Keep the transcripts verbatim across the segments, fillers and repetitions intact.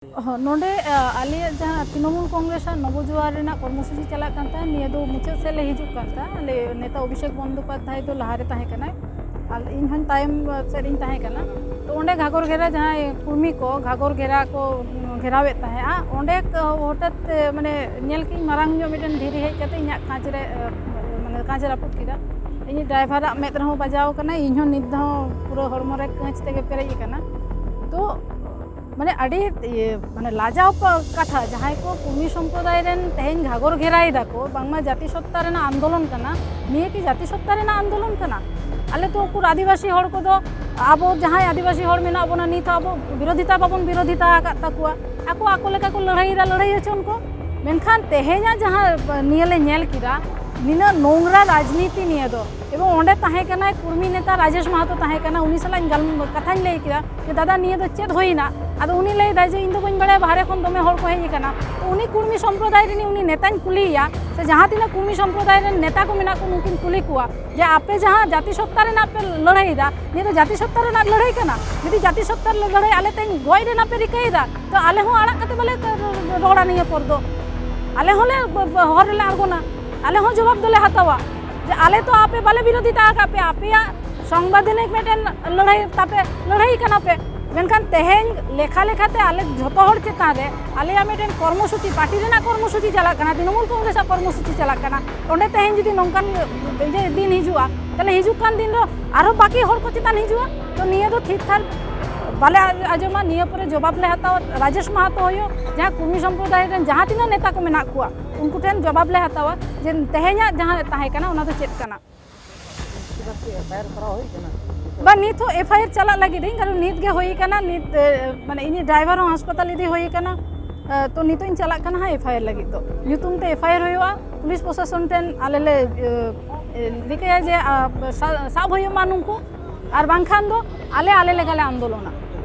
ᱦᱚᱸ, ᱱᱚᱰᱮ, ᱟ, ᱟᱞᱮᱭᱟᱜ ᱡᱟᱦᱟᱸ ᱛᱨᱤᱱᱚᱢᱩᱞ ᱠᱚᱝᱜᱨᱮᱥ ᱟᱜ ᱱᱚᱵᱚᱡᱩᱣᱟᱨ ᱨᱮᱱᱟᱜ ᱠᱚᱨᱢᱚᱥᱩᱪᱤ ᱪᱟᱞᱟᱜ ᱠᱟᱱ ᱛᱟᱦᱮᱸᱫ, ᱱᱤᱭᱟᱹ ᱫᱚ ᱢᱩᱪᱟᱹᱫ ᱥᱮᱫ ᱞᱮ ᱦᱤᱡᱩᱜ ᱠᱟᱱ ᱛᱟᱦᱮᱸᱫ᱾ ᱟᱞᱮ ᱱᱮᱛᱟ ᱚᱵᱷᱤᱥᱮᱠ ᱵᱚᱱᱫᱳᱯᱟᱫᱽᱫᱷᱟᱭ ᱫᱚ ᱞᱟᱦᱟᱨᱮ ᱛᱟᱦᱮᱸ ᱠᱟᱱᱟᱭ, ᱟᱨ ᱤᱧ ᱦᱚᱸᱧ ᱛᱟᱭᱚᱢ ᱥᱮᱫ ᱨᱤᱧ ᱛᱟᱦᱮᱸ ᱠᱟᱱᱟ᱾ ᱛᱚ, ᱚᱸᱰᱮ ᱜᱷᱟᱜᱚᱨ ᱜᱷᱮᱨᱟ ᱡᱟᱦᱟᱸᱭ ᱠᱩᱲᱢᱤ ᱠᱚ ᱜᱷᱟᱜᱚᱨ ᱜᱷᱮᱨᱟ ᱠᱚ ᱜᱷᱮᱨᱟᱣᱮᱫ ᱛᱟᱦᱮᱸᱫᱼᱟ, ᱚᱸᱰᱮ ᱠᱚ ᱦᱚᱴᱟᱛ, ᱢᱟᱱᱮ, ᱧᱮᱞ ᱠᱤᱧ ᱢᱟᱨᱟᱝ ᱧᱚᱜ ᱢᱤᱫᱴᱮᱱ ᱫᱷᱤᱨᱤ ᱦᱮᱡ ᱠᱟᱛᱮ ᱤᱧᱟᱹᱜ ᱠᱟᱸᱪ ᱨᱮ, ᱢᱟᱱᱮ, ᱠᱟᱸᱪ ᱨᱟᱹᱯᱩᱫ ᱠᱮᱫᱟ᱾ ᱤᱧᱤᱡ ᱰᱨᱟᱭᱵᱷᱟᱨᱟᱜ ᱢᱮᱫ ᱨᱮᱦᱚᱸ ᱵᱟᱡᱟᱣ ᱠᱟᱱᱟ, ᱤᱧ ᱦᱚᱸ ᱱᱤᱛ ᱦᱚᱸ ᱯᱩᱨᱟᱹ ᱦᱚᱲᱢᱚ ᱨᱮ ᱠᱟᱹᱪ ᱛᱮᱜᱮ ᱯᱮᱨᱮᱡ ᱟᱠᱟᱱᱟ᱾ ᱛᱚ, ᱢᱟᱱᱮ, ᱟᱹᱰᱤ, ᱤᱭᱟᱹ, ᱢᱟᱱᱮ, ᱞᱟᱡᱟᱣ ᱠᱚ ᱠᱟᱛᱷᱟ, ᱡᱟᱦᱟᱸᱭ ᱠᱚ ᱠᱩᱲᱢᱤ ᱥᱚᱢᱯᱨᱚᱫᱟᱭ ᱨᱮᱱ ᱛᱮᱦᱮᱧ ᱜᱷᱟᱜᱚᱨ ᱜᱷᱮᱨᱟᱭ ᱫᱟᱠᱚ, ᱵᱟᱝᱢᱟ ᱡᱟᱹᱛᱤ ᱥᱚᱛᱛᱟ ᱨᱮᱱᱟᱜ ᱟᱱᱫᱳᱞᱚᱱ ᱠᱟᱱᱟ᱾ ᱱᱤᱭᱟᱹ ᱠᱤ ᱡᱟᱹᱛᱤ ᱥᱚᱛᱛᱟ ᱨᱮᱱᱟᱜ ᱟᱱᱫᱳᱞᱚᱱ ᱠᱟᱱᱟ? ᱟᱞᱮ ᱛᱚ ᱩᱱᱠᱩ ᱟᱹᱫᱤᱵᱟᱹᱥᱤ ᱦᱚᱲ ᱠᱚᱫᱚ, ᱟᱵᱚ ᱡᱟᱦᱟᱸᱭ ᱟᱹᱫᱤᱵᱟᱹᱥᱤ ᱦᱚᱲ ᱢᱮᱱᱟᱜ ᱵᱚᱱᱟ, ᱱᱤᱛ ᱦᱚᱸ ᱟᱵᱚ ᱵᱤᱨᱳᱫᱷᱤᱛᱟ ᱵᱟᱵᱚᱱ ᱵᱤᱨᱳᱫᱷᱤᱛᱟ ᱟᱠᱟᱫ ᱛᱟᱠᱚᱣᱟ᱾ ᱟᱠᱚ ᱟᱠᱚ ᱞᱮᱠᱟ ᱠᱚ ᱞᱟᱹᱲᱦᱟᱹᱭᱮᱫᱟ, ᱞᱟᱹᱲᱦᱟᱹᱭ ᱦᱚᱪᱚᱱ ᱠᱚ᱾ ᱢᱮᱱᱠᱷᱟᱱ ᱛᱮᱦᱮᱧᱟᱜ ᱡᱟᱦᱟᱸ ᱱᱤᱭᱟᱹ ᱞᱮ ᱧᱮᱞ ᱠᱮᱫᱟ, ᱱᱤᱱᱟᱹᱜ ᱱᱚᱝᱨᱟ ᱨᱟᱡᱽᱱᱤᱛᱤ ᱱᱤᱭᱟᱹ ᱫᱚ᱾ ᱮᱵᱚᱝ ᱚᱸᱰᱮ ᱛᱟᱦᱮᱸ ᱠᱟᱱᱟᱭ ᱠᱩᱲᱢᱤ ᱱᱮᱛᱟ ᱨᱟᱡᱮᱥ ᱢᱟᱦᱟᱛᱚ ᱛᱟᱦᱮᱸ ᱠᱟᱱᱟ, ᱩᱱᱤ ᱥᱟᱞᱟᱜ ᱤᱧ ᱜᱟᱞ-, ᱠᱟᱛᱷᱟᱧ ᱞᱟᱹᱭ ᱠᱮᱫᱟ ᱡᱮ, "ᱫᱟᱫᱟ, ᱱᱤᱭᱟᱹ ᱫᱚ ᱪᱮᱫ ᱦᱩᱭᱱᱟ?" ᱟᱫᱚ ᱩᱱᱤ ᱞᱟᱹᱭ ᱮᱫᱟᱭ ᱡᱮ, "ᱤᱧ ᱫᱚ ᱵᱟᱹᱧ ᱵᱟᱲᱟᱭᱟ, ᱵᱟᱦᱨᱮ ᱠᱷᱚᱱ ᱫᱚᱢᱮ ᱦᱚᱲ ᱠᱚ ᱦᱮᱡ ᱟᱠᱟᱱᱟ᱾" ᱛᱚ ᱩᱱᱤ ᱠᱩᱲᱢᱤ ᱥᱚᱢᱯᱨᱚᱫᱟᱭ ᱨᱤᱱᱤᱡ ᱩᱱᱤ ᱱᱮᱛᱟᱧ ᱠᱩᱞᱤᱭᱮᱭᱟ, ᱥᱮ ᱡᱟᱦᱟᱸ ᱛᱤᱱᱟᱹᱜ ᱠᱩᱲᱢᱤ ᱥᱚᱢᱯᱨᱚᱫᱟᱭ ᱨᱮᱱ ᱱᱮᱛᱟ ᱠᱚ ᱢᱮᱱᱟᱜ ᱠᱚ, ᱩᱱᱠᱩᱧ ᱠᱩᱞᱤ ᱠᱚᱣᱟ ᱡᱮ, "ᱟᱯᱮ ᱡᱟᱦᱟᱸ ᱡᱟᱹᱛᱤ ᱥᱚᱛᱛᱟ ᱨᱮᱱᱟᱜ ᱯᱮ ᱞᱟᱹᱲᱦᱟᱹᱭᱮᱫᱟ, ᱱᱤᱭᱟᱹ ᱫᱚ ᱡᱟᱹᱛᱤ ᱥᱚᱛᱛᱟ ᱨᱮᱱᱟᱜ ᱞᱟᱹᱲᱦᱟᱹᱭ ᱠᱟᱱᱟ? ᱡᱩᱫᱤ ᱡᱟᱹᱛᱤ ᱥᱚᱛᱛᱟ ᱨᱮᱱᱟᱜ ᱞᱟᱹᱲᱦᱟᱹᱭ ᱟᱞᱮ ᱛᱮᱦᱮᱧ ᱜᱚᱡ ᱨᱮᱱᱟᱜ ᱯᱮ ᱨᱤᱠᱟᱹᱭᱮᱫᱟ, ᱛᱚ ᱟᱞᱮ ᱦᱚᱸ ᱟᱲᱟᱜ ᱠᱟᱛᱮ ᱵᱟᱞᱮ ᱨᱚᱲᱟ ᱱᱤᱭᱟᱹ ᱯᱚᱨ ᱫᱚ᱾ ᱟᱞᱮ ᱦᱚᱸᱞᱮ ᱦᱚᱨ ᱨᱮᱞᱮ ᱟᱬᱜᱚᱱᱟ, ᱟᱞᱮ ᱦᱚᱸ ᱡᱚᱵᱟᱵ ᱫᱚᱞᱮ ᱦᱟᱛᱟᱣᱟ ᱡᱮ ᱟᱞᱮ ᱛᱚ ᱟᱯᱮ ᱵᱟᱞᱮ ᱵᱤᱨᱳᱫᱷᱤᱛᱟ ᱟᱠᱟᱫ ᱯᱮᱭᱟ, ᱟᱯᱮᱭᱟᱜ ᱥᱚᱝᱵᱤᱫᱷᱟᱱᱤᱠ ᱢᱤᱫᱴᱮᱱ ᱞᱟᱹᱲᱦᱟᱹᱭ ᱛᱟᱯᱮ, ᱞᱟᱹᱲᱦᱟᱹᱭ ᱠᱟᱱᱟ ᱯᱮ᱾ ᱢᱮᱱᱠᱷᱟᱱ ᱛᱮᱦᱮᱧ ᱞᱮᱠᱷᱟ ᱞᱮᱠᱷᱟᱛᱮ ᱟᱞᱮ ᱡᱷᱚᱛᱚ ᱦᱚᱲ ᱪᱮᱛᱟᱱ ᱨᱮ ᱟᱞᱮᱭᱟᱜ ᱢᱤᱫᱴᱮᱱ ᱠᱚᱨᱢᱚᱥᱩᱪᱤ, ᱯᱟᱨᱴᱤ ᱨᱮᱱᱟᱜ ᱠᱚᱨᱢᱚᱥᱩᱪᱤ ᱪᱟᱞᱟᱜ ᱠᱟᱱᱟ, ᱛᱨᱤᱱᱚᱢᱩᱞ ᱠᱚᱝᱜᱨᱮᱥ ᱟᱜ ᱠᱚᱨᱢᱚᱥᱩᱪᱤ ᱪᱟᱞᱟᱜ ᱠᱟᱱᱟ, ᱚᱸᱰᱮ ᱛᱮᱦᱮᱧ ᱡᱩᱫᱤ ᱱᱚᱝᱠᱟᱱ ᱤᱭᱟᱹ ᱫᱤᱱ ᱦᱤᱡᱩᱜᱼᱟ, ᱛᱟᱦᱞᱮ ᱦᱤᱡᱩᱜ ᱠᱟᱱ ᱫᱤᱱ ᱨᱮ ᱟᱨᱦᱚᱸ ᱵᱟᱹᱠᱤ ᱦᱚᱲ ᱠᱚ ᱪᱮᱛᱟᱱ ᱦᱤᱡᱩᱜᱼᱟ᱾ ᱛᱚ ᱱᱤᱭᱟᱹ ᱫᱚ ᱛᱷᱤᱨ ᱛᱷᱟᱨ ᱵᱟᱞᱮ ᱟᱸᱡᱚᱢᱟ, ᱱᱤᱭᱟᱹ ᱯᱚᱨᱮ ᱡᱚᱵᱟᱵ ᱞᱮ ᱦᱟᱛᱟᱣᱟ᱾ ᱨᱟᱡᱮᱥ ᱢᱟᱦᱟᱛᱚ ᱦᱩᱭᱩᱜ, ᱡᱟᱦᱟᱸ ᱠᱩᱲᱢᱤ ᱥᱚᱢᱯᱨᱚᱫᱟᱭ ᱨᱮᱱ ᱡᱟᱦᱟᱸ ᱛᱤᱱᱟᱹᱜ ᱱᱮᱛᱟ ᱠᱚ ᱢᱮᱱᱟᱜ ᱠᱚᱣᱟ, ᱩᱱᱠᱩ ᱴᱷᱮᱱ ᱡᱚᱵᱟᱵ ᱞᱮ ᱦᱟᱛᱟᱣᱟ ᱡᱮ ᱛᱮᱦᱮᱧᱟᱜ ᱡᱟᱦᱟᱸ ᱛᱟᱦᱮᱸ ᱠᱟᱱᱟ, ᱚᱱᱟ ᱫᱚ ᱪᱮᱫ ᱠᱟᱱᱟ᱾ ᱵᱟ, ᱱᱤᱛ ᱦᱚᱸ ᱮᱯᱷ ᱟᱭ ᱟᱨ ᱪᱟᱞᱟᱜ ᱞᱟᱹᱜᱤᱫ ᱤᱧ, ᱠᱟᱨᱚᱱ ᱱᱤᱛ ᱜᱮ ᱦᱩᱭ ᱠᱟᱱᱟ, ᱱᱤᱛ, ᱮ, ᱢᱟᱱᱮ, ᱤᱧᱤᱡ ᱰᱨᱟᱭᱵᱷᱟᱨ ᱦᱚᱸ ᱦᱟᱥᱯᱟᱛᱟᱞ ᱤᱫᱤ ᱦᱩᱭ ᱠᱟᱱᱟ᱾ ᱮ, ᱛᱚ ᱱᱤᱛᱚᱜ ᱤᱧ ᱪᱟᱞᱟᱜ ᱠᱟᱱᱟ ᱦᱟᱸᱜ ᱮᱯᱷ ᱟᱭ ᱟᱨ ᱞᱟᱹᱜᱤᱫ ᱫᱚ, ᱧᱩᱛᱩᱢ ᱛᱮ ᱮᱯᱷ ᱟᱭ ᱟᱨ ᱦᱩᱭᱩᱜᱼᱟ᱾ ᱯᱩᱞᱤᱥ ᱯᱨᱚᱥᱟᱥᱚᱱ ᱴᱷᱮᱱ ᱟᱞᱮ ᱞᱮ, ᱮ, ᱮ, ᱨᱤᱠᱟᱹᱭᱟ ᱡᱮ, ᱟ, ᱥᱟ-, ᱥᱟᱵ ᱦᱩᱭᱩᱜ ᱢᱟ ᱱᱩᱠᱩ, ᱟᱨ ᱵᱟᱝᱠᱷᱟᱱ ᱫᱚ ᱟᱞᱮ, ᱟᱞᱮ ᱞᱮᱠᱟᱞᱮ ᱟᱱᱫᱳᱞᱚᱱᱟ᱾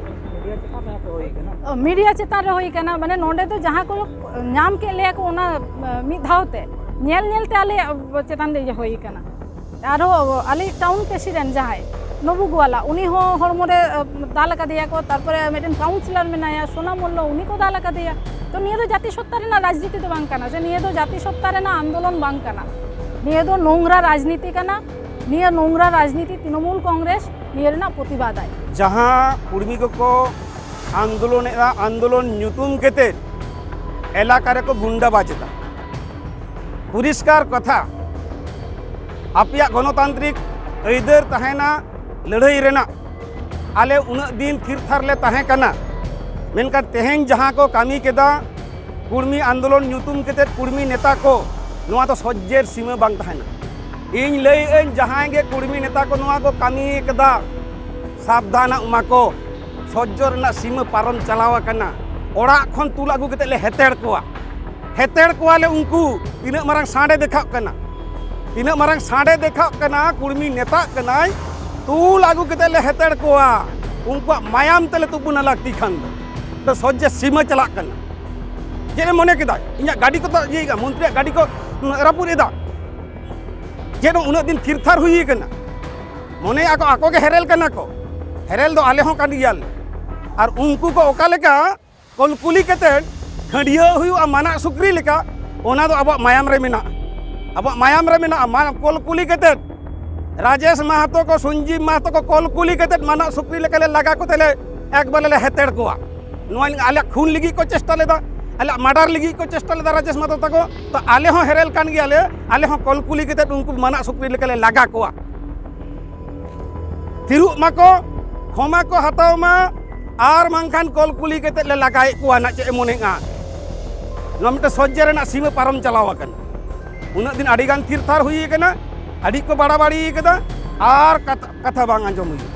ᱢᱤᱰᱤᱭᱟ ᱪᱮᱛᱟᱱ ᱨᱮ ᱦᱩᱭ ᱠᱟᱱᱟ? ᱚ, ᱢᱤᱰᱤᱭᱟ ᱪᱮᱛᱟᱱ ᱨᱮ ᱦᱩᱭ ᱠᱟᱱᱟ, ᱢᱟᱱᱮ, ᱱᱚᱰᱮ ᱫᱚ ᱡᱟᱦᱟᱸ ᱠᱚ ᱧᱟᱢ ᱠᱮᱫ ᱞᱮᱭᱟ ᱠᱚ, ᱚᱱᱟ, ᱮ, ᱢᱤᱫ ᱫᱷᱟᱣ ᱛᱮ ᱧᱮᱞ ᱧᱮᱞ ᱛᱮ ᱟᱞᱮ ᱪᱮᱛᱟᱱ ᱨᱮ ᱤᱭᱟᱹ ᱦᱩᱭ ᱠᱟᱱᱟ᱾ ᱟᱨᱦᱚᱸ ᱟᱞᱮ ᱴᱟᱣᱩᱱ ᱯᱨᱮᱥᱤᱰᱮᱱᱴ ᱡᱟᱦᱟᱸᱭ, ᱱᱚᱵᱩ ᱜᱳᱣᱟᱞᱟ, ᱩᱱᱤ ᱦᱚᱸ ᱦᱚᱲᱢᱚ ᱨᱮ, ᱟᱸ, ᱫᱟᱞ ᱟᱠᱟᱫᱮᱭᱟ ᱠᱚ᱾ ᱛᱟᱨᱯᱚᱨᱮ ᱢᱤᱫᱴᱮᱱ councillor ᱢᱮᱱᱟᱭᱟ ᱥᱳᱱᱟ ᱢᱚᱞᱞᱚ, ᱩᱱᱤ ᱠᱚ ᱫᱟᱞ ᱟᱠᱟᱫᱮᱭᱟ᱾ ᱛᱚ ᱱᱤᱭᱟᱹ ᱫᱚ ᱡᱟᱹᱛᱤ ᱥᱚᱛᱛᱟ ᱨᱮᱱᱟᱜ ᱨᱟᱡᱽᱱᱤᱛᱤ ᱫᱚ ᱵᱟᱝ ᱠᱟᱱᱟ, ᱥᱮ ᱱᱤᱭᱟᱹ ᱫᱚ ᱡᱟᱹᱛᱤ ᱥᱚᱛᱛᱟ ᱨᱮᱱᱟᱜ ᱟᱱᱫᱳᱞᱚᱱ ᱵᱟᱝ ᱠᱟᱱᱟ᱾ ᱱᱤᱭᱟᱹ ᱫᱚ ᱱᱚᱝᱨᱟ ᱨᱟᱡᱽᱱᱤᱛᱤ ᱠᱟᱱᱟ᱾ ᱱᱤᱭᱟᱹ ᱱᱚᱝᱨᱟ ᱨᱟᱡᱽᱱᱤᱛᱤ ᱛᱨᱤᱱᱚᱢᱩᱞ ᱠᱚᱝᱜᱨᱮᱥ ᱱᱤᱭᱟᱹ ᱨᱮᱱᱟᱜ ᱯᱨᱚᱛᱤᱵᱟᱫᱟᱭ᱾ ᱡᱟᱦᱟᱸ ᱠᱩᱲᱢᱤ ᱠᱚᱠᱚ ᱟᱱᱫᱳᱞᱚᱱᱮᱫᱼᱟ, ᱟᱱᱫᱳᱞᱚᱱ ᱧᱩᱛᱩᱢ ᱠᱟᱛᱮ ᱮᱞᱟᱠᱟ ᱨᱮᱠᱚ ᱜᱩᱱᱰᱟᱵᱟᱡᱽ ᱮᱫᱟ᱾ ᱯᱚᱨᱤᱥᱠᱟᱨ ᱠᱟᱛᱷᱟ, ᱟᱯᱮᱭᱟᱜ ᱜᱚᱱᱚᱛᱟᱱᱛᱨᱤᱠ ᱟᱹᱭᱫᱟᱹᱨ ᱛᱟᱦᱮᱱᱟ ᱞᱟᱹᱲᱦᱟᱹᱭ ᱨᱮᱱᱟᱜ᱾ ᱟᱞᱮ ᱩᱱᱟᱹᱜ ᱫᱤᱱ ᱛᱷᱤᱨ ᱛᱷᱟᱨ ᱞᱮ ᱛᱟᱦᱮᱸ ᱠᱟᱱᱟ, ᱢᱮᱱᱠᱷᱟᱱ ᱛᱮᱦᱮᱧ ᱡᱟᱦᱟᱸ ᱠᱚ ᱠᱟᱹᱢᱤ ᱠᱮᱫᱟ, ᱠᱩᱲᱢᱤ ᱟᱱᱫᱳᱞᱚᱱ ᱧᱩᱛᱩᱢ ᱠᱟᱛᱮ ᱠᱩᱲᱢᱤ ᱱᱮᱛᱟ ᱠᱚ, ᱱᱚᱣᱟ ᱫᱚ ᱥᱚᱡᱽᱡᱮᱨ ᱥᱤᱢᱟᱹ ᱵᱟᱝ ᱛᱟᱦᱮᱱᱟ᱾ ᱤᱧ ᱞᱟᱹᱭᱮᱫ ᱟᱹᱧ, ᱡᱟᱦᱟᱸᱭ ᱜᱮ ᱠᱩᱲᱢᱤ ᱱᱮᱛᱟ ᱠᱚ ᱱᱚᱣᱟ ᱠᱚ ᱠᱟᱹᱢᱤ ᱠᱮᱫᱟ, ᱥᱟᱵᱫᱷᱟᱱᱚᱜ ᱢᱟᱠᱚ᱾ ᱥᱚᱡᱽᱡᱚ ᱨᱮᱱᱟᱜ ᱥᱤᱢᱟᱹ ᱯᱟᱨᱚᱢ ᱪᱟᱞᱟᱣ ᱟᱠᱟᱱᱟ᱾ ᱚᱲᱟᱜ ᱠᱷᱚᱱ ᱛᱩᱞ ᱟᱹᱜᱩ ᱠᱟᱛᱮ ᱞᱮ ᱦᱮᱛᱮᱲ ᱠᱚᱣᱟ, ᱦᱮᱛᱮᱲ ᱠᱚᱣᱟᱞᱮ᱾ ᱩᱱᱠᱩ ᱛᱤᱱᱟᱹᱜ ᱢᱟᱨᱟᱝ ᱥᱟᱸᱰᱮ ᱫᱮᱠᱷᱟᱜ ᱠᱟᱱᱟ, ᱛᱤᱱᱟᱹᱜ ᱢᱟᱨᱟᱝ ᱥᱟᱸᱰᱮ ᱫᱮᱠᱷᱟᱜ ᱠᱟᱱᱟ, ᱠᱩᱲᱢᱤ ᱱᱮᱛᱟᱜ ᱠᱟᱱᱟᱭ, ᱛᱩᱞ ᱟᱹᱜᱩ ᱠᱟᱛᱮ ᱞᱮ ᱦᱮᱛᱮᱲ ᱠᱚᱣᱟ᱾ ᱩᱱᱠᱩᱣᱟᱜ ᱢᱟᱭᱟᱢ ᱛᱮᱞᱮ ᱛᱩᱯᱩᱱᱟ ᱞᱟᱹᱠᱛᱤ ᱠᱷᱟᱱ ᱫᱚ᱾ ᱛᱚ ᱥᱚᱡᱽᱡᱮ ᱥᱤᱢᱟᱹ ᱪᱟᱞᱟᱜ ᱠᱟᱱᱟ᱾ ᱪᱮᱫ ᱮ ᱢᱚᱱᱮ ᱠᱮᱫᱟ? ᱤᱧᱟᱹᱜ ᱜᱟᱹᱰᱤ ᱠᱚ ᱛᱚ ᱤᱭᱟᱹᱭᱮᱫᱟ, ᱢᱚᱱᱛᱨᱤᱭᱟᱜ ᱜᱟᱹᱰᱤ ᱠᱚ ᱨᱟᱹᱯᱩᱫ ᱮᱫᱟ᱾ ᱪᱮᱫ ᱩᱱᱟᱹᱜ ᱫᱤᱱ ᱛᱷᱤᱨ ᱛᱷᱟᱨ ᱦᱩᱭ ᱠᱟᱱᱟ? ᱢᱚᱱᱮᱭᱟ ᱠᱚ ᱟᱠᱚ ᱜᱮ ᱦᱮᱨᱮᱞ ᱠᱟᱱᱟ ᱠᱚ᱾ ᱦᱮᱨᱮᱞ ᱫᱚ ᱟᱞᱮ ᱦᱚᱸ ᱠᱟᱱ ᱜᱮᱭᱟᱞᱮ᱾ ᱟᱨ ᱩᱱᱠᱩ ᱠᱚ ᱚᱠᱟ ᱞᱮᱠᱟ ᱠᱚᱞᱠᱩᱞᱤ ᱠᱟᱛᱮᱫ ᱠᱷᱟᱹᱰᱭᱟᱹ ᱦᱩᱭᱩᱜᱼᱟ ᱢᱟᱱᱟᱜ ᱥᱩᱠᱨᱤ ᱞᱮᱠᱟ, ᱚᱱᱟ ᱫᱚ ᱟᱵᱚᱣᱟᱜ ᱢᱟᱭᱟᱢ ᱨᱮ ᱢᱮᱱᱟᱜᱼᱟ᱾ ᱟᱵᱚᱣᱟᱜ ᱢᱟᱭᱟᱢ ᱨᱮ ᱢᱮᱱᱟᱜᱼᱟ᱾ ᱢᱟ-, ᱠᱚᱞᱠᱩᱞᱤ ᱠᱟᱛᱮᱫ ᱨᱟᱡᱮᱥ ᱢᱟᱦᱟᱛᱚ ᱠᱚ, ᱥᱚᱧᱡᱤᱵ ᱢᱟᱦᱟᱛᱚ ᱠᱚ ᱠᱚᱞᱠᱩᱞᱤ ᱠᱟᱛᱮᱫ ᱢᱟᱱᱟᱜ ᱥᱩᱠᱨᱤ ᱞᱮᱠᱟ ᱞᱮ ᱞᱟᱜᱟ ᱠᱚᱛᱮ ᱞᱮ ᱮᱠᱵᱟᱨᱮ ᱞᱮ ᱦᱮᱛᱮᱲ ᱠᱚᱣᱟ᱾ ᱱᱚᱣᱟ ᱟᱞᱮᱭᱟᱜ ᱠᱷᱩᱱ ᱞᱟᱹᱜᱤᱫ ᱠᱚ ᱪᱮᱥᱴᱟ ᱞᱮᱫᱟ, ᱟᱞᱮᱭᱟᱜ ᱢᱟᱨᱰᱟᱨ ᱞᱟᱹᱜᱤᱫ ᱠᱚ ᱪᱮᱥᱴᱟ ᱞᱮᱫᱟ ᱨᱟᱡᱮᱥ ᱢᱟᱦᱟᱛᱚ ᱛᱟᱠᱚ᱾ ᱛᱚ ᱟᱞᱮ ᱦᱚᱸ ᱦᱮᱨᱮᱞ ᱠᱟᱱ ᱜᱮᱭᱟᱞᱮ, ᱟᱞᱮ ᱦᱚᱸ ᱠᱚᱞᱠᱩᱞᱤ ᱠᱟᱛᱮᱫ ᱩᱱᱠᱩ ᱢᱟᱱᱟᱜ ᱥᱩᱠᱨᱤ ᱞᱮᱠᱟ ᱞᱮ ᱞᱟᱜᱟ ᱠᱚᱣᱟ᱾ ᱛᱷᱤᱨᱚᱜ ᱢᱟᱠᱚ, ᱠᱷᱚᱢᱟ ᱠᱚ ᱦᱟᱛᱟᱣ ᱢᱟ, ᱟᱨ ᱵᱟᱝᱠᱷᱟᱱ ᱠᱚᱞᱠᱩᱞᱤ ᱠᱟᱛᱮᱫ ᱞᱮ ᱞᱟᱜᱟᱭᱮᱫ ᱠᱚᱣᱟ ᱱᱟᱜ᱾ ᱪᱮᱫ ᱮ ᱢᱚᱱᱮᱜᱼᱟ? ᱱᱚᱣᱟ ᱢᱤᱫᱴᱮᱱ ᱥᱚᱡᱽᱡᱮ ᱨᱮᱱᱟᱜ ᱥᱤᱢᱟᱹ ᱯᱟᱨᱚᱢ ᱪᱟᱞᱟᱣ ᱟᱠᱟᱱᱟ᱾ ᱩᱱᱟᱹᱜ ᱫᱤᱱ ᱟᱹᱰᱤ ᱜᱟᱱ ᱛᱷᱤᱨ ᱛᱷᱟᱨ ᱦᱩᱭ ᱟᱠᱟᱱᱟ, ᱟᱹᱰᱤ ᱠᱚ ᱵᱟᱲᱟᱵᱟᱲᱤ ᱟᱠᱟᱫᱟ, ᱟᱨ ᱠᱟᱛᱷᱟ, ᱠᱟᱛᱷᱟ ᱵᱟᱝ ᱟᱸᱡᱚᱢ ᱦᱩᱭᱩᱜᱼᱟ᱾